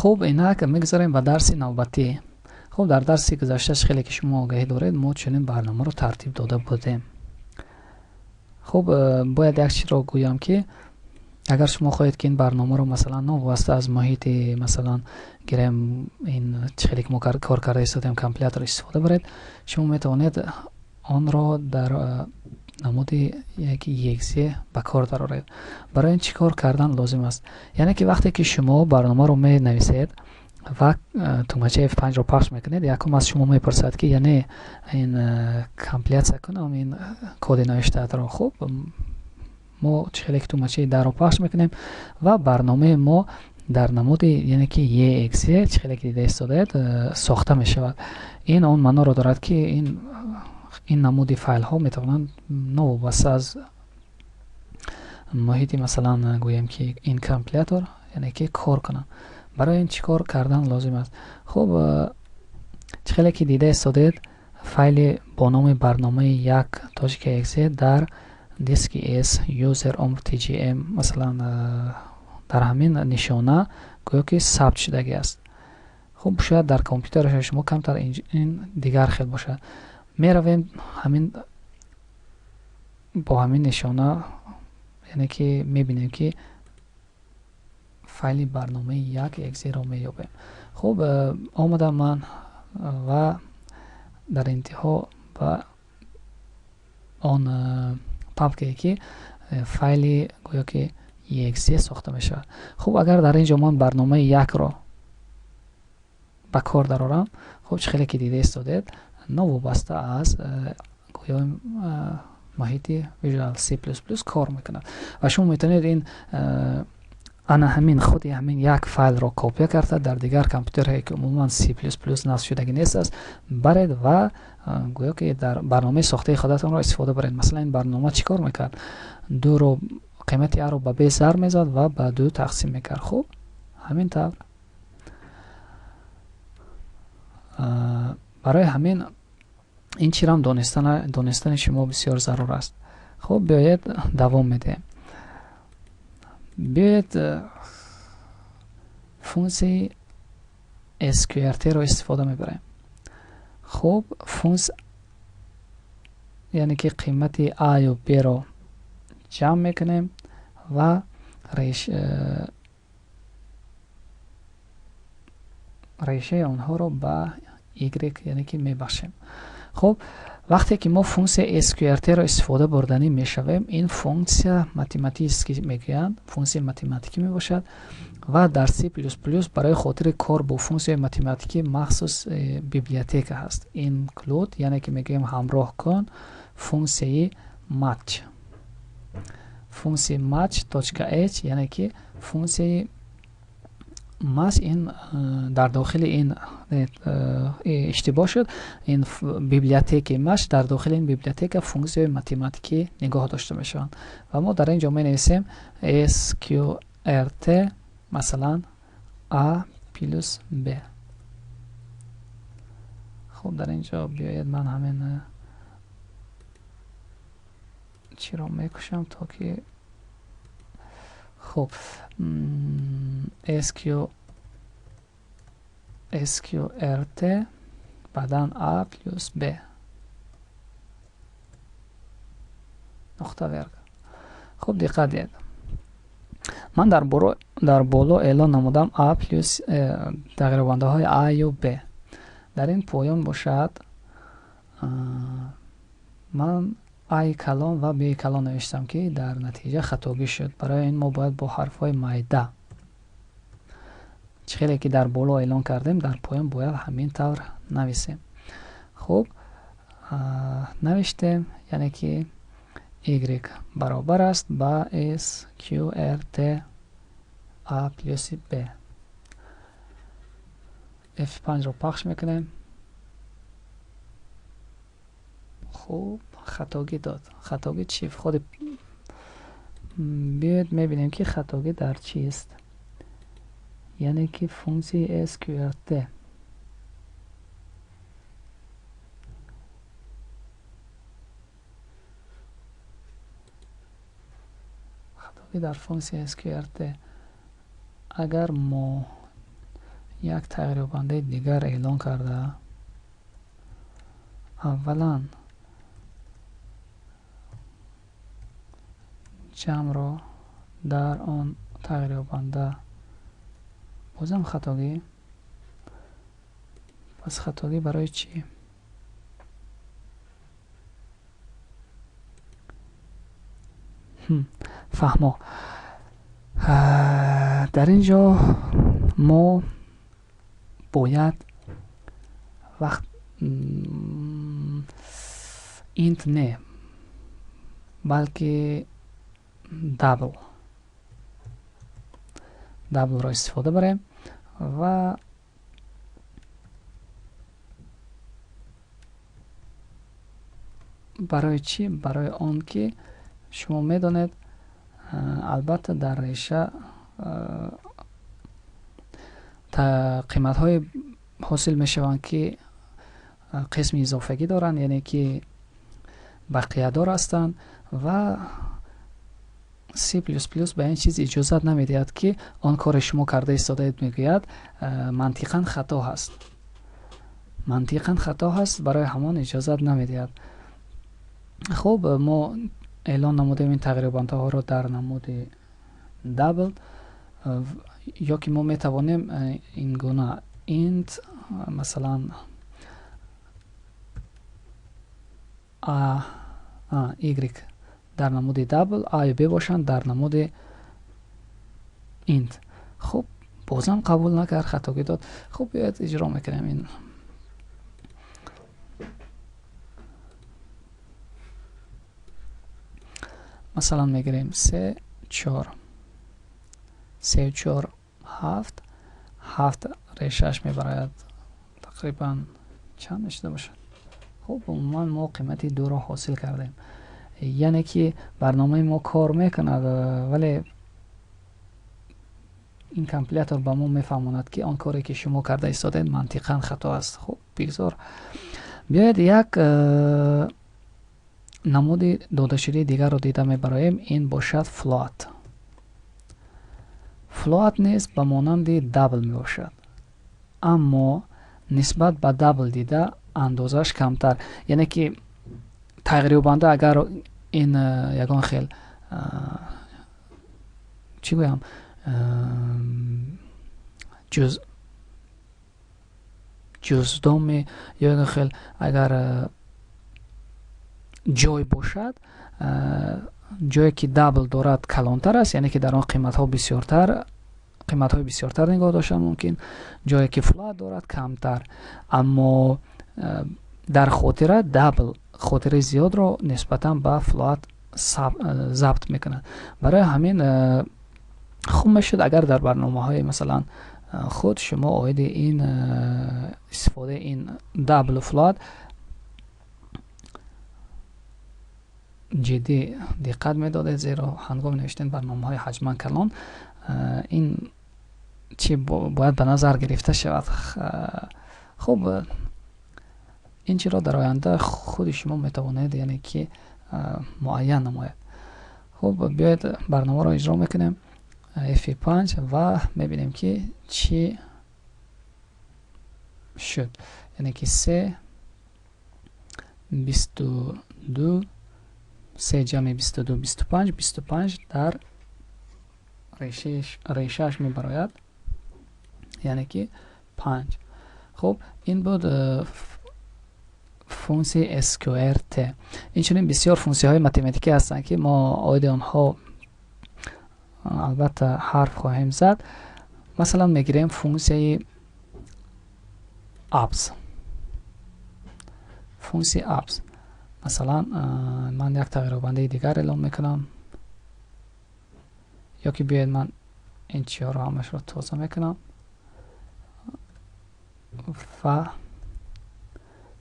Хуб, инак мегузарем ба дарси навбатӣ. Хуб, дар дарси гузашташ хеле ки шумо огаҳӣ доред, мо чунин барномаро тартиб дода будем. Хуб, бояд як чизро гӯям, ки агар шумо хоҳед, ки ин барномаро, масалан, новобаста аз муҳити, масалан, гирем, ин чӣ хеле ки мо кор карда истодем, компилятор истифода баред, шумо метавонед онро дар намуди яки exe ба кор дароред. Барои ин чӣ кор кардан лозим аст? Яъне ки вақте ки шумо барномаро менависед ва тугмачаи F5-ро пахш мекунед, якум аз шумо мепурсад, ки яъне ин компилятсия кунам ин коди навиштаатро. Хуб, мо чӣ хеле ки тугмачаи дарро пахш мекунем ва барномаи мо дар намуди, яъне ки exe, чӣ хеле ки дида истодаед, сохта мешавад. Ин он маъноро дорад, ки ин намуди файлҳо метавонанд новобаста аз муҳити, масалан, гӯем ки ин компилятор, яъне ки кор кунанд. Барои ин чӣ кор кардан лозим аст? Хуб, чӣ хеле ки дида истодед, файли бо номи барномаи як точка exe дар диски S user tgm, масалан, дар ҳамин нишона гӯё ки сабт шудагӣ аст. Хуб, шояд дар компютери шумо камтар ин дигар хел бошад. Меравем ҳамин бо ҳамин нишона, яъне ки мебинем, ки файли барномаи як exe-ро меёбем. Хуб, омадам ман ва дар интиҳо ба он папкае, ки файли гӯё ки exe сохта мешавад. Хуб, агар дар ин ҷо ман барномаи якро ба кор дарорам, хуб, чӣ хеле ки дида истодед, новобаста аз гӯё муҳити Visual C++ кор мекунад ва шумо метавонед ин ана ҳамин худи ҳамин як файлро копия карда, дар дигар компютерҳое, ки умуман C++ насб шудагӣ нест аст, баред ва гӯё ки дар барномаи сохтаи худатонро истифода баред. Масалан, ин барнома чӣ кор мекард? Дуро, қимати аро ба б зарб мезад ва ба ду тақсим мекард. Хуб, ҳамин тавр. Барои ҳамин ин чирам донистани шумо бисёр зарур аст. Хуб, биёед давом медиҳем. Биёед функсияи sqrt-ро истифода мебарем. Хуб, функс, яъне ки қимати а ё б-ро ҷамъ мекунем ва решаи онҳоро ба y, яъне ки мебахшем. Хуб, вақте ки мо функсияи sqrt-ро истифода бурданӣ мешавем, ин функсия математически мегӯянд, функсияи математикӣ мебошад ва дар C++ барои хотири кор бо функсияи математикӣ махсус библиотека ҳаст, include, яъне ки мегӯем ҳамроҳ кун функсияи match, функсияи match.h, яъне ки функсияи match. Ин дар дохили ин иштибоҳ шуд, ин библиотекаи match, дар дохили ин библиотека функсияи математикӣ нигоҳ дошта мешаванд ва мо дар ин ҷо менависем sqrt, масалан, a плюс b. Хуб, дар ин ҷо биёед ман ҳамин чиро мекушам, то ки хуб sq sqrt, баъдан a плюс b нуқта верга. Хуб, диққат диҳед, ман дар боло эълон намудам a плюс тағйирёбандаҳои a ю b. Дар ин поён бошад, ман а калон ва б калон навиштам, ки дар натиҷа хатогӣ шуд. Барои ин мо бояд бо ҳарфҳои майда, чӣ хеле ки дар боло эълон кардем, дар поён бояд ҳамин тавр нависем. Хуб, навиштем, яъне ки y баробар аст ба sqrt a плюси b. F5-ро пахш мекунем. Хуб, хатогӣ дод. Хатогӣ чи? Худи биёед мебинем, ки хатогӣ дар чист, яъне ки функсияи sqrt. Хатогӣ дар функсияи sqrt. Агар мо Як тағйирёбандаи дигар эълон карда, аввалан ҷамъро дар он тағйирёбанда, бозам хатогӣ. Пас хатогӣ барои чӣ? Фаҳмо. Дар ин ҷо мо бояд вақт int не, балки double ро истифода барем ва барои чӣ? Барои он ки шумо медонед, албатта дар реша қиматҳое ҳосил мешаванд, ки қисми изофагӣ доранд, яъне ки бақиядор ҳастанд ва C++ ба ин чиз иҷозат намедиҳад, ки он коре шумо карда истодаед, мегӯяд, мантиқан хато ҳаст. Мантиқан хато ҳаст, барои ҳамон иҷозат намедиҳад. Хуб, мо эълон намудем ин тағйирёбандаҳоро дар намуди double, ё ки мо метавонем ин гуна int, масалан, a, y дар намуди double, a ё b бошанд дар намуди int. Хуб, бозам қабул накард, хатогӣ дод. Хуб, биёед иҷро мекунем ин. Масалан, мегирем се, чор, се, чор, ҳафт, ҳафт решааш мебарояд, тақрибан чанд мешуда бошад? Хуб, умуман мо қимати дуро ҳосил кардем, яъне ки барномаи мо кор мекунад, вале ин компилятор ба мо мефаҳмонад, ки он коре ки шумо карда истодед, мантиқан хато аст. Хуб, бигзор. Биёед як намуди додашудаи дигарро дида мебароем. Ин бошад float. Float низ ба монанди double мебошад, аммо нисбат ба double дида андозааш камтар, яъне ки тағйирёбанда агар ин ягон хел, чӣ гӯям, ҷуздоме ё ягон хел агар ҷой бошад, ҷое ки double дорад калонтар аст, яъне ки дар он қиматҳо бисёртар, қиматҳои бисёртар нигоҳ доштан мумкин. Ҷое ки float дорад, камтар, аммо дар хотира double хотираи зиёдро нисбатан ба float забт мекунад. Барои ҳамин хуб мешуд, агар дар барномаҳои, масалан, худ шумо оиди ин истифодаи ин double, float ҷиддӣ диққат медодед, зеро ҳангоми навиштани барномаҳои ҳаҷман калон ин чи бояд ба назар гирифта шавад. Хуб, ин чиро дар оянда худи шумо метавонед, яъне ки муайян намоед. Хуб, биёед барномаро иҷро мекунем, F5, ва мебинем, ки чӣ шуд, яъне ки се, 22, се ҷамъи 22, 25, 25 дар решааш мебарояд, яъне ки панҷ. Хуб, ин буд функсияи sqrt. Инчунин бисёр функсияҳои математикӣ ҳастанд, ки мо оиди онҳо албатта ҳарф хоҳем зад. Масалан, мегирем функсияи abs. Функсияи abs, масалан, ман як тағйирёбандаи дигар эълон мекунам, ё ки биёед ман ин чиҳоро ҳамашро тоза мекунам ва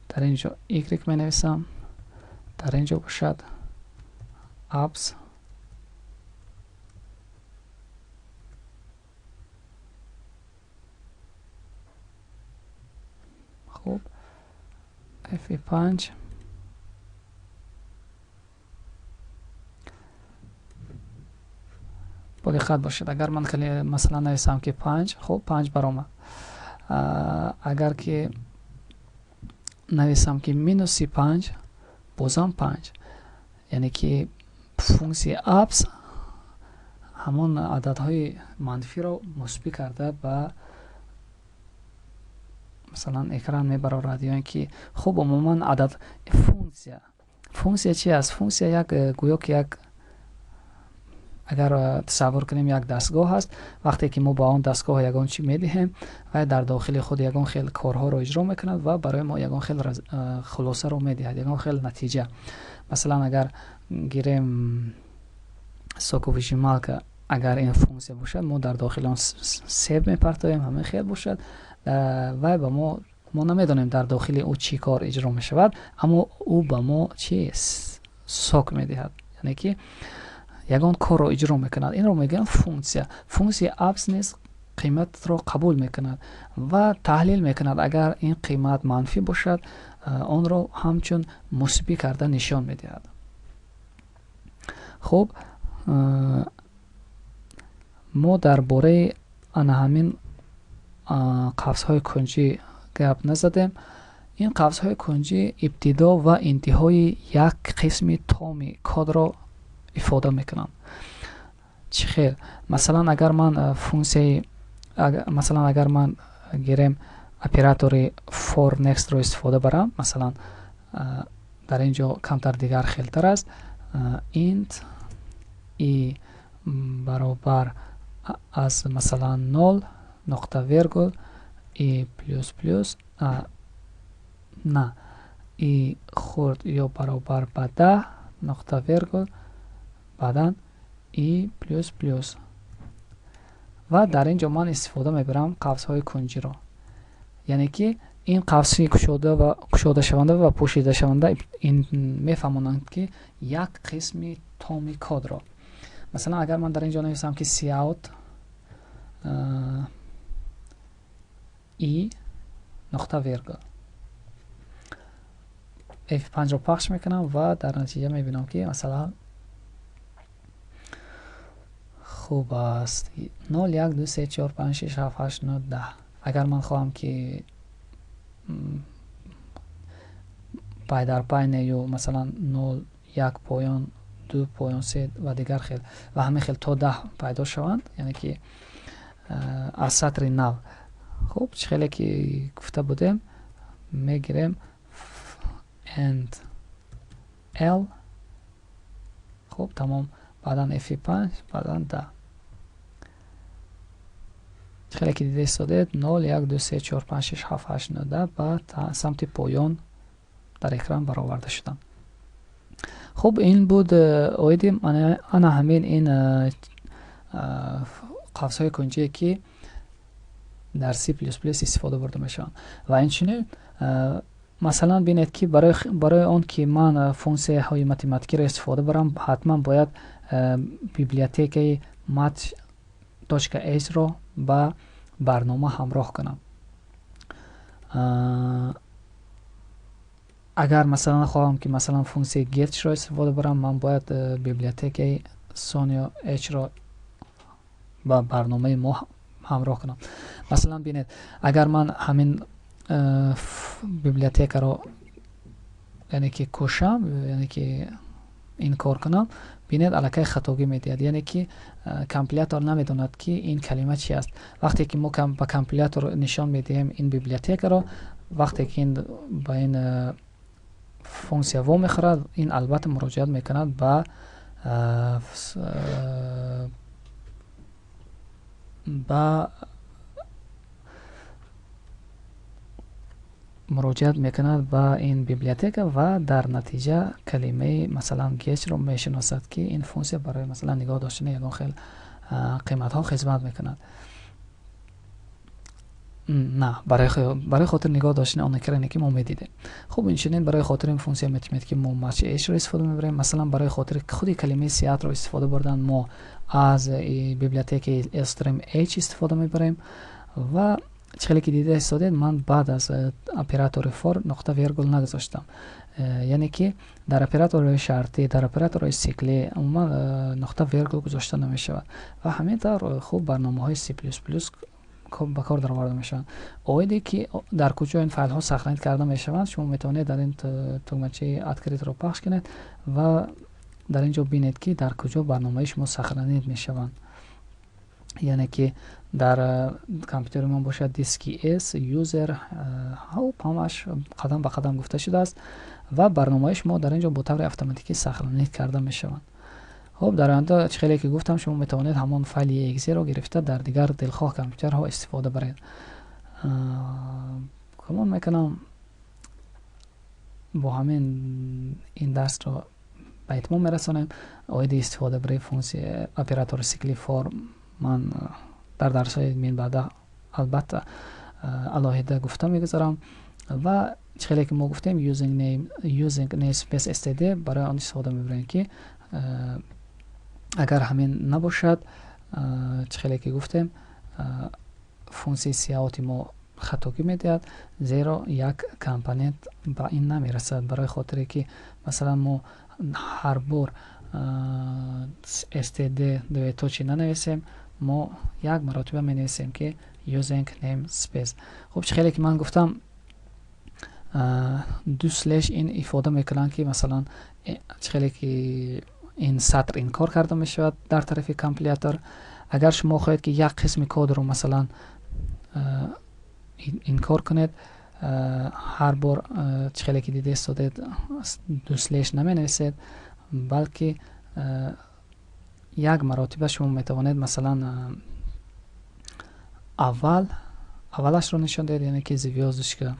дар ин ҷо y менависам, дар ин ҷо бошад abs. Хуб, F5. Бо диққат бошед, агар ман масалан нависам, ки панҷ, хуб, панҷ баромад. Агар ки нависам, ки минуси панҷ, бозам панҷ, яъне ки функсияи abs ҳамон ададҳои манфиро мусбӣ карда ба, масалан, экран мебарорад. Ё ин ки, хуб, умуман адад функсия чи аст? Функсия як гӯё ки як, агар тасаввур кунем, як дастгоҳ аст. Вақте ки мо ба он дастгоҳ ягон чӣ медиҳем, вай дар дохили худ ягон хел корҳоро иҷро мекунад ва барои мо ягон хел хулосаро медиҳад, ягон хел натиҷа. Масалан, агар гирем, соковыжималка, агар ин функсия бошад, мо дар дохили он себ мепартоем, ҳамин хел бошад, вай ба мо намедонем, дар дохили ӯ чӣ кор иҷро мешавад, аммо ӯ ба мо чӣ сок медиҳад, яъне ки ягон корро иҷро мекунад. Инро мегӯянд функсия. Функсияи abs низ қиматро қабул мекунад ва таҳлил мекунад. Агар ин қимат манфӣ бошад, онро ҳамчун мусбӣ карда нишон медиҳад. Хуб, мо дар бораи ана ҳамин қавсҳои кунҷӣ гап назадем. Ин қавсҳои кунҷӣ ибтидо ва интиҳои як қисми томи кодро ифода мекунанд. Чӣ хел? Масалан, агар ман функсияи, масалан, агар ман гирем, оператори for next ро истифода барам, масалан, дар ин ҷо камтар дигар хелтар аст: int i баробар аз, масалан, нол нуқта вергул i плюс плюс, на, i хурд ё баробар ба 10 нуқта вергул, баъдан i плюс плюс. Ва дар ин ҷо ман истифода мебарам қавсҳои кунҷиро, яъне ки ин қавси кушода ва кушодашаванда ва пӯшидашаванда ин мефаҳмонанд, ки як қисми томи кодро. Масалан, агар ман дар ин ҷо нависам, ки cout i нуқта вергул, F5-ро пахш мекунам ва дар натиҷа мебинам, ки, масалан, хуб аст: 0, 1, 2, 3, 4, 5, 6, 7, 8, 9, 10. Агар ман хоҳам, ки пай дар пай не, ё масалан 0, 1 поён, 2 поён, 3 ва дигар хел ва ҳамин хел то 10 пайдо шаванд, яъне ки аз сатри нав, хуб, чӣ хеле ки гуфта будем, мегирем endl, хуб, тамом, баъдан F5, баъдан 10. Хеле ки дида истодед, 0, 1, 2, 3, 4, 5, 6, 7, 8, 9, 10 ба самти поён дар экран бароварда шуданд. Хуб, ин буд оиди ана ҳамин ин қавсҳои кунҷие, ки дар C++ истифода бурда мешаванд. Ва инчунин, масалан, бинед, ки барои он ки ман функсияҳои математикиро истифода барам, ҳатман бояд библиотекаи math.h ро ба барнома ҳамроҳ кунам. Агар, масалан, хоҳам, ки, масалан, функсияи getch-ро истифода барам, ман бояд библиотекаи sonio-h-ро ба барномаи мо ҳамроҳ кунам. Масалан, бинед, агар ман ҳамин библиотекаро, яъне ки кушам, яъне ки инкор кунам, бинед, аллакай хатогӣ медиҳад, яъне ки компилятор намедонад, ки ин калима чи аст. Вақте ки мо ба компилятор нишон медиҳем ин библиотекаро, вақте ки ин ба ин функсия вомехӯрад, ин албатта муроҷиат мекунад ба муроҷиат мекунад ба ин библиотека ва дар натиҷа калимаи, масалан, getch-ро мешиносад, ки ин функсия барои, масалан, нигоҳ доштани ягон хел қиматҳо хизмат мекунад. На, барои хотир нигоҳ доштани он экране, ки мо медидем. Хуб, инчунин барои хотири функсияи математикӣ мо math.h-ро истифода мебарем. Масалан, барои хотири худи калимаи cout-ро истифода бурдан мо аз библиотекаи iostream h истифода мебарем. Ва чӣ хеле ки дида истодед, ман баъд аз оператори for нуқта вергул нагузоштам, яъне ки дар операторҳои шартӣ, дар операторҳои сиклӣ умуман нуқта вергул гузошта намешавад. Ва ҳамин тавр, хуб, барномаҳои C++ ба кор дароварда мешаванд. Оиде ки дар куҷо ин файлҳо сохранить карда мешаванд, шумо метавонед дар ин тугмачаи «Открыть»-ро пахш кунед ва дар ин ҷо бинед, ки дар куҷо барномаи шумо сохранить мешаванд. Яъне ки дар компютери мо бошад, диски S, user, хуб, ҳамааш қадам ба қадам гуфта шудааст ва барномаи шумо дар ин ҷо бо таври автоматикӣ сохранить карда мешаванд. Хуб, дар оянда, чӣ хеле ки гуфтам, шумо метавонед ҳамон файли exe-ро гирифта, дар дигар дилхоҳ компютерҳо истифода баред. Гумон мекунам, бо ҳамин ин дарсро ба итмом мерасонем. Оиди истифода барои функсия, оператори сикли for ман дар дарсҳои минбаъда албатта алоҳида гуфта мегузарам. Ва чӣ хеле ки мо гуфтем, using namespace std барои он истифода мебарем, ки агар ҳамин набошад, чӣ хеле ки гуфтем, функсияи cout мо хатогӣ медиҳад, зеро як компонент ба ин намерасад. Барои хотире ки масалан мо ҳар бор std двоеточие нанависем, мо як маротиба менависем, ки using namespace. Хуб, чӣ хеле ки ман гуфтам, ду слеш ин ифода мекунанд, ки масалан чӣ хеле ки ин сатр инкор карда мешавад дар тарафи компилятор. Агар шумо хоҳед, ки як қисми кодро масалан инкор кунед, ҳар бор, чӣ хеле ки дида истодед, ду слеш наменависед, балки як маротиба шумо метавонед масалан аввал аввалашро нишон диҳед, яъне ки звёздочка,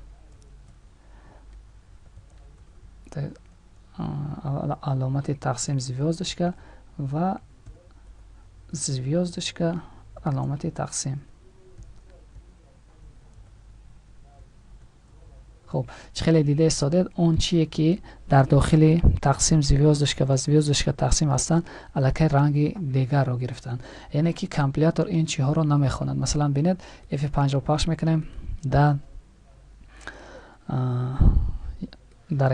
аломати тақсим, звёздочка ва звёздочка, аломати тақсим. Хуб, чӣ хеле дида истодед, он чие ки дар дохили тақсим, звёздочка ва звёздочка, тақсим ҳастанд, аллакай ранги дигарро гирифтанд, яъне ки компилятор ин чиҳоро намехонад. Масалан, бинед, F5-ро пахш мекунем, дар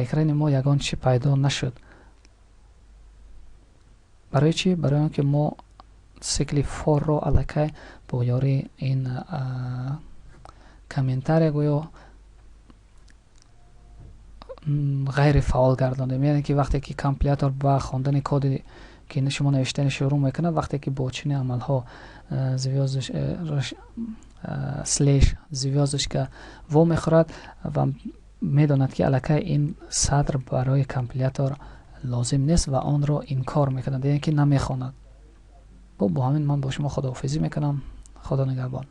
экрани мо ягон чи пайдо нашуд. Барои чӣ? Барои он ки мо цикли for-ро аллакай бо ёрии ин комментария гӯё ғайрифаъол гардондем. Яъне ки вақте ки компилятор ба хондани коде ки шумо навиштани шурӯъ мекунад, вақте ки бо чунин амалҳо слеш, звёздочка вомехӯрад ва медонад, ки аллакай ин сатр барои компилятор лозим нест ва онро инкор мекунад, яъне ки намехонад. Хуб, бо ҳамин ман бо шумо худоҳофизӣ мекунам. Худо нигаҳбон.